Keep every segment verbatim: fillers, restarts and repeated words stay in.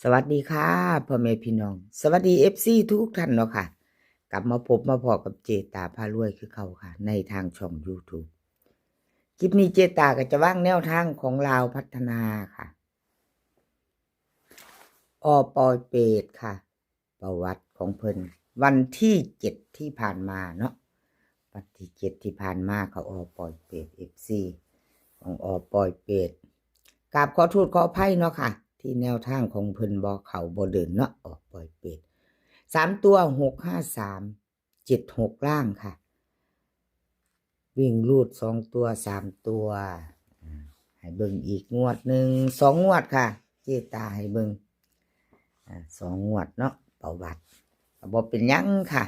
สวัสดีค่ะ พ่อแม่พี่น้อง สวัสดี เอฟซี ทุกท่านเนาะค่ะ กลับมาพบมาพ้อกับเจตาพารวยคือเก่าค่ะ ในทางช่อง YouTube คลิปนี้เจตาก็จะวางแนวทางของลาวพัฒนาค่ะ อ.ปอยเปตค่ะ ประวัติของเพิ่น วันที่ เจ็ด ที่ผ่านมาเนาะ วันที่ เจ็ด ที่ผ่านมาเขา อ.ปอยเปต เอฟซี ของ อ.ปอยเปต กราบขอโทษขออภัยเนาะค่ะ ที่แนวทางของเพิ่นบ่เข้าบ่เดินเนาะ อ.ปอยเปต สามตัว หกห้าสาม เจ็ดหก ล่างค่ะ วิ่งรูดสองตัว สามตัว อ่า ให้เบิ่งอีกงวดหนึ่ง สองงวดค่ะ เจตาให้เบิ่ง อ่า สองงวดเนาะ ประวัติ ก็บ่เป็นหยังค่ะ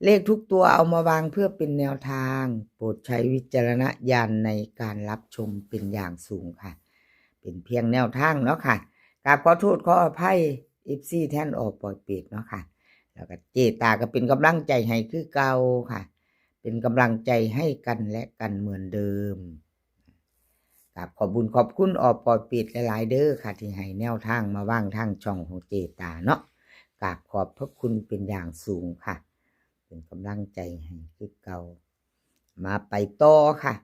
เลขทุกตัวเอามาวางเพื่อเป็นแนวทาง โปรดใช้วิจารณญาณในการรับชมเป็นอย่างสูงค่ะ เป็นเพียงแนวทางเนาะค่ะ กราบขอโทษขออภัย เอฟซี แทน อ.ปอยเปตเนาะค่ะ แล้วก็เจตาก็เป็นกำลังใจให้คือเก่าค่ะ เป็นกำลังใจให้กันและกันเหมือนเดิม กราบขอบบุญขอบคุณ อ.ปอยเปตหลายๆ เด้อค่ะ ที่ให้แนวทางมาวางทางช่องของเจตาเนาะ กราบขอบพระคุณเป็นอย่างสูงค่ะ เป็นกำลังใจให้คือเก่า มาไปต่อค่ะ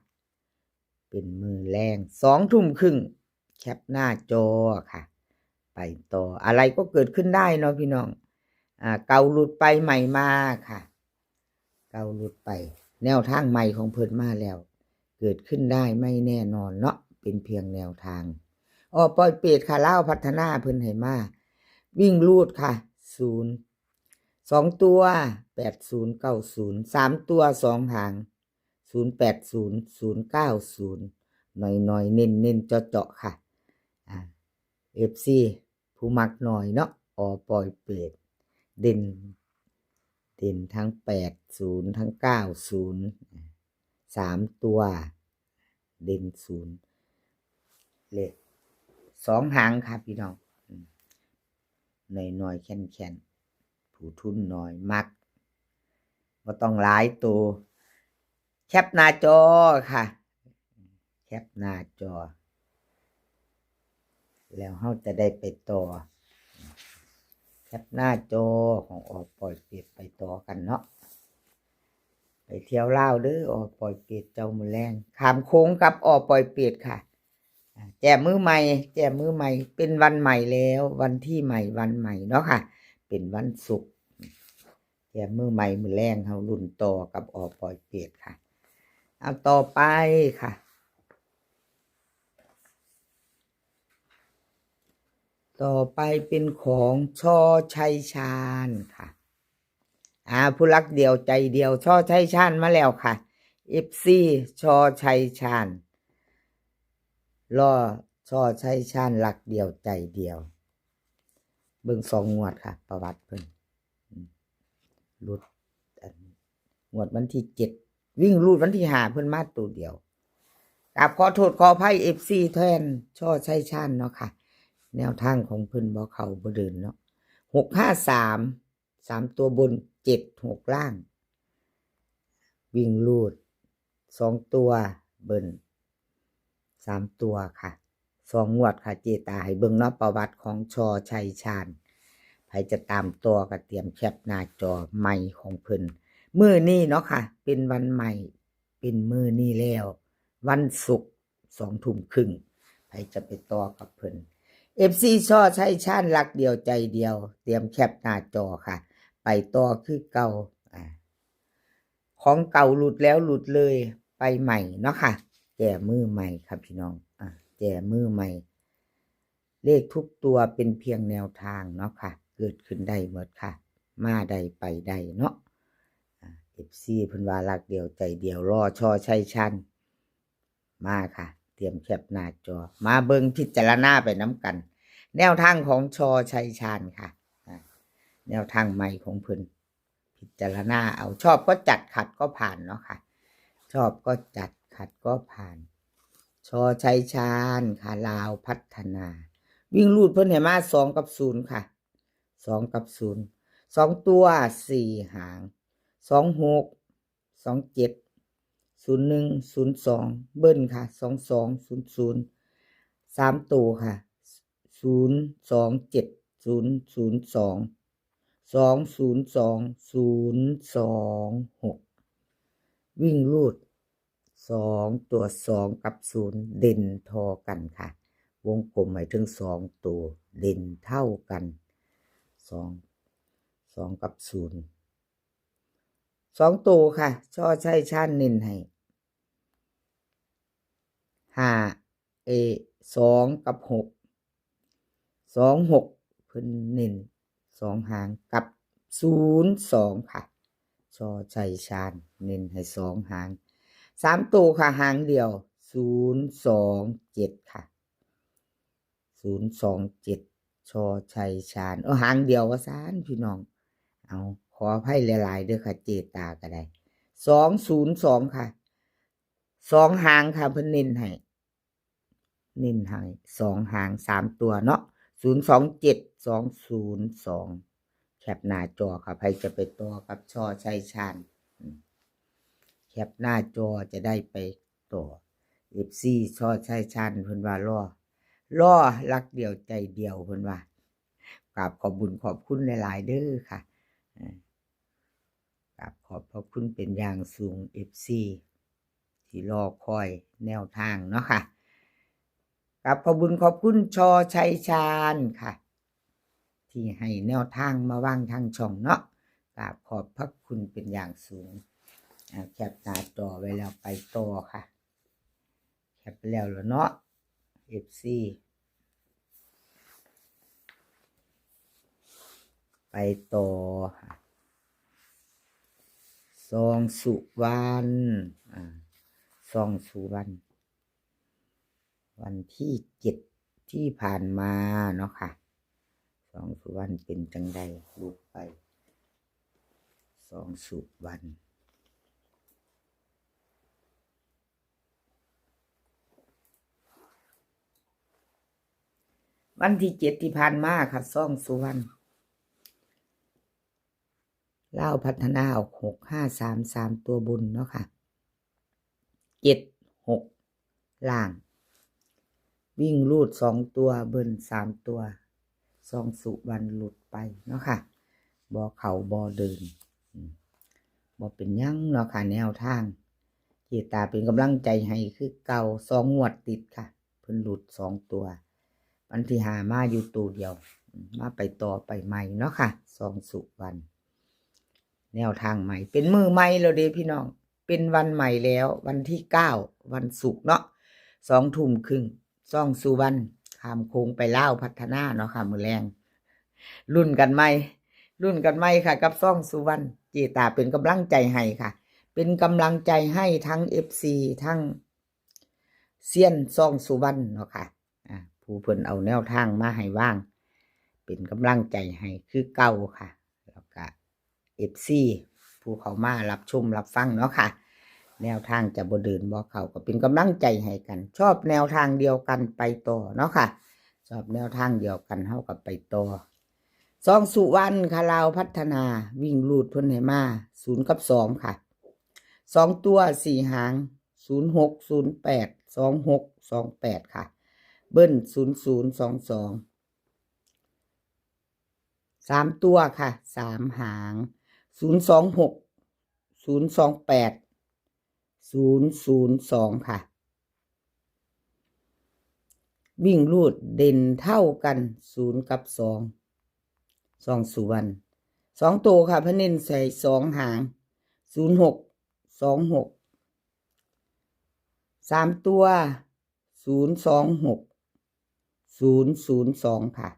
เป็นมื้อแลง สองทุ่มครึ่ง แคปหน้าจอค่ะ ไปต่อ อะไรก็เกิดขึ้นได้เนาะพี่น้อง อ่า เก่าหลุดไปใหม่มาค่ะ เก่าหลุดไป แนวทางใหม่ของเพิ่นมาแล้ว เกิดขึ้นได้ไม่แน่นอนเนาะ เป็นเพียงแนวทาง อ.ปอยเปตค่ะ ลาวพัฒนาเพิ่นให้มา วิ่งรูดค่ะ ศูนย์ สองตัว แปดศูนย์ เก้าศูนย์ สามตัว สองหาง ศูนย์แปดศูนย์ ศูนย์เก้าศูนย์ หน่อยๆ เน้นๆ เจาะๆ ค่ะ อ่า เอฟซี ผู้มักหน่อยเนาะ อ.ปอยเปต เด่น เด่นทั้ง แปดศูนย์ ทั้ง เก้าศูนย์ สามตัว เด่นศูนย์ เลขสองหางค่ะพี่น้อง อืม หน่อยๆ แค้นๆ ผู้ทุนน้อยมัก บ่ต้องหลายตัว แคปหน้าจอค่ะ แคปหน้าจอ แล้วเราจะได้ไปต่อ แคปหน้าจอของ อ.ปอยเปตไปต่อกันเนาะ ไปเที่ยวลาวเด้อ อ.ปอยเปตเจ้ามื้อแลง ข้ามโขงกับ อ.ปอยเปตค่ะ อ่า แจ่มมื้อใหม่ แจ่มมื้อใหม่ เป็นวันใหม่แล้ว วันที่ใหม่ วันใหม่เนาะค่ะ เป็นวันศุกร์ แจ่มมื้อใหม่ มื้อแลงเราลุ้นต่อกับ อ.ปอยเปตค่ะ เอาต่อไปค่ะ ต่อไปเป็นของ ช.ชัยชาญค่ะ อ่า ผู้รักเดี่ยวใจเดียว ช.ชัยชาญมาแล้วค่ะ เอฟซี ช.ชัยชาญ รอ ช.ชัยชาญ รักเดี่ยวใจเดียว เบิ่งสองงวดค่ะ ประวัติเพิ่น อืม หลุด อัน งวดวันที่ เจ็ด วิ่งรูดวันที่ ห้า เพิ่นมาตัวเดียว กราบขอโทษขออภัย เอฟซี แทน ช.ชัยชาญเนาะค่ะ แนวทางของเพิ่นบ่เข้าบ่เดินเนาะ หกห้าสาม สามตัวบน เจ็ดหก ล่าง วิ่งรูด สองตัวเบิ้ล สามตัวค่ะ สองงวดค่ะ เจตาให้เบิ่งเนาะ ประวัติของ ช.ชัยชาญ ใผจะตามต่อก็เตรียมแคปหน้าจอ ใหม่ของเพิ่น มื้อนี้เนาะค่ะ เป็นวันใหม่ เป็นมื้อนี้แล้ว วันศุกร์ สองทุ่มครึ่ง ใผจะไปต่อกับเพิ่น เอฟซี ช.ชัยชาญ รักเดี่ยวใจเดียว เตรียมแคปหน้าจอค่ะ ไปต่อคือเก่า อ่า ของเก่าหลุดแล้วหลุดเลย ไปใหม่เนาะค่ะ แจ่มือใหม่ค่ะพี่น้อง อ่า แจ่มือใหม่ เลขทุกตัวเป็นเพียงแนวทางเนาะค่ะ เกิดขึ้นได้หมดค่ะ มาได้ไปได้เนาะ อ่า เอฟซี เพิ่นว่ารักเดี่ยวใจเดียว รอ ช.ชัยชาญ มาค่ะ เตรียมแคปหน้าจอ มาเบิ่งพิจารณาไปนำกัน แนวทางของ ช.ชัยชาญค่ะ อ่า แนวทางใหม่ของเพิ่น พิจารณาเอา ชอบก็จัด ขัดก็ผ่านเนาะค่ะ ชอบก็จัด ขัดก็ผ่าน ช.ชัยชาญค่ะ ลาวพัฒนา วิ่งรูดเพิ่นให้มา สอง กับ ศูนย์ ค่ะ สอง กับ ศูนย์ สองตัว สี่ หาง สอง หก สอง เจ็ด ศูนย์ หนึ่ง ศูนย์ สอง เบิ้ลค่ะ สอง สอง ศูนย์ ศูนย์ สาม ตัวค่ะ ศูนย์ สอง เจ็ด ศูนย์ศูนย์สอง สองศูนย์สอง ศูนย์สองหก วิ่งรูดสองตัว สองกับศูนย์เด่นทอกันค่ะ วงกลมหมายถึงสองตัวเด่นเท่ากัน สอง สองกับศูนย์ สองตัวค่ะ ชอชัยชาญเน้นให้ ห้า เอ สองกับหก สองหก เพิ่นเน้นสองหางกับศูนย์สองค่ะ ชอชัยชาญเน้นให้สองหาง สามตัวค่ะ หางเดียว ศูนย์สองเจ็ด ค่ะ ศูนย์สองเจ็ด ชอชัยชาญ เออ หางเดียวว่าซั่นพี่น้อง เอา ขออภัยหลายๆเด้อค่ะ เจตาก็ได้ สองศูนย์สอง ค่ะ สองหางค่ะ เพิ่นเน้นให้ เน้นให้สองหาง สามตัวเนาะ ศูนย์สองเจ็ด สองศูนย์สอง แคปหน้าจอค่ะ ใครจะไปต่อกับชอชัยชาญ อืม แคปหน้าจอจะได้ไปต่อ เอฟซี ชอชัยชาญเพิ่นว่ารอ รอหลักเดียวใจเดียวเพิ่นว่า กราบขอบบุญขอบคุณหลายๆเด้อค่ะ อ่า กราบขอบพระคุณเป็นอย่างสูง เอฟซี ที่รอคอยแนวทางเนาะค่ะ กราบขอบบุญขอบคุณชอชัยชาญค่ะ ที่ให้แนวทางมาวางทางช่องเนาะ กราบขอบพระคุณเป็นอย่างสูง อ่า แคปหน้าจอไว้แล้วไปต่อค่ะ แคปไปแล้วเหรอเนาะ เอฟซี ไปต่อค่ะ ซองสุวรรณ อ่า ซองสุวรรณ วันที่เจ็ดที่ผ่านมาเนาะค่ะ ซองสุวรรณเป็นจังใด รูปไป ซองสุวรรณ วันที่เจ็ดที่ผ่านมาค่ะ ซองสุวรรณ ลาวพัฒนาออก หกห้าสาม สามตัวบนเนาะค่ะ เจ็ดหก ล่าง วิ่งรูดสองตัว เบิ้ลสามตัว ซองสุวรรณหลุดไปเนาะค่ะ บ่เข้าบ่เดิน อืม บ่เป็นหยังเนาะค่ะ แนวทาง เจตาเป็นกำลังใจให้คือเก่า สองงวดติดค่ะ เพิ่นหลุดสองตัว วันที่ห้ามาอยู่ตัวเดียว อืม มาไปต่อไปใหม่เนาะค่ะ ซองสุวรรณ แนวทางใหม่ เป็นมื้อใหม่แล้วเด้พี่น้อง เป็นวันใหม่แล้ว วันที่เก้า วันศุกร์เนาะ สองทุ่มครึ่ง ซองสุวรรณ ข้ามโขงไปลาวพัฒนาเนาะค่ะ มื้อแลง ลุ้นกันใหม่ ลุ้นกันใหม่ค่ะ กับซองสุวรรณ เจตาเป็นกำลังใจให้ค่ะ เป็นกำลังใจให้ทั้ง เอฟซี ทั้งเซียนซองสุวรรณเนาะค่ะ อ่า ผู้เพิ่นเอาแนวทางมาให้วาง เป็นกำลังใจให้คือเก่าค่ะ แล้วก็ เอฟซี ผู้เข้ามารับชมรับฟังเนาะค่ะ แนวทางจะบ่เดินบ่เข้าก็เป็นกำลังใจให้กัน ชอบแนวทางเดียวกันไปต่อเนาะค่ะ ชอบแนวทางเดียวกันเฮาก็ไปต่อ ซองสุวรรณค่ะ ลาวพัฒนา วิ่งรูดเพิ่นให้มา ศูนย์กับสองค่ะ สองตัวสี่หาง ศูนย์หก ศูนย์แปด สองหก สองแปด ค่ะ เบิ้ล ศูนย์ศูนย์ สองสอง สามตัวค่ะ สามหาง ศูนย์สองหก ศูนย์สองแปด ศูนย์ศูนย์สอง ค่ะ วิ่งรูดเด่นเท่ากัน ศูนย์กับสอง ซองสุวรรณ สองตัวค่ะ เพิ่นเน้นใส่สองหาง ศูนย์หก สองหก สามตัว ศูนย์สองหก ศูนย์ศูนย์สอง ค่ะ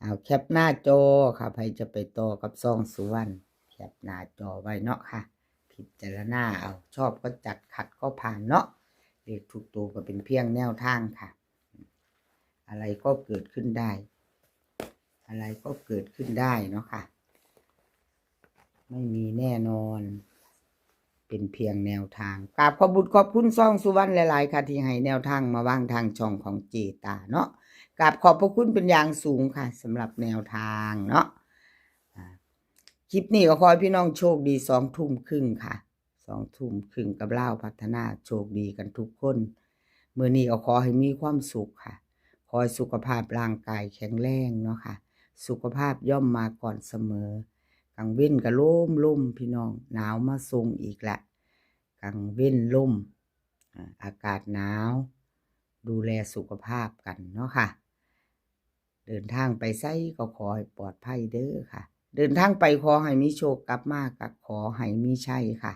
เอาแคปหน้าจอค่ะ ใครจะไปต่อกับซองสุวรรณ แคปหน้าจอไว้เนาะค่ะ พิจารณาเอา ชอบก็จัด ขัดก็ผ่านเนาะ เลขทุกตัวก็เป็นเพียงแนวทางค่ะ อะไรก็เกิดขึ้นได้ อะไรก็เกิดขึ้นได้เนาะค่ะ ไม่มีแน่นอน เป็นเพียงแนวทาง กราบขอบบุญขอบคุณซองสุวรรณหลายๆค่ะ ที่ให้แนวทางมาวางทางช่องของเจตาเนาะ กราบขอบพระคุณเป็นอย่างสูงค่ะ สำหรับแนวทางเนาะ อ่า คลิปนี้ก็ขอให้พี่น้องโชคดี สองทุ่มครึ่งค่ะ สองทุ่มครึ่งกับลาวพัฒนา โชคดีกันทุกคน มื้อนี้ก็ขอให้มีความสุขค่ะ ข ให้สุขภาพร่างกายแข็งแรงเนาะค่ะ สุขภาพย่อมมาก่อนเสมอ กลางเว้นก็ลมลมพี่น้อง หนาวมาส่งอีกละ กลางเว้นลม อ่า อากาศหนาว ดูแลสุขภาพกันเนาะค่ะ เดินทางไปไสก็ขอให้ปลอดภัยเด้อค่ะ เดินทางไปขอให้มีโชค กลับมาก็ขอให้มีชัยค่ะ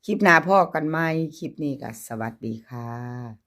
คลิปหน้าพ้อกันใหม่ คลิปนี้ก็สวัสดีค่ะ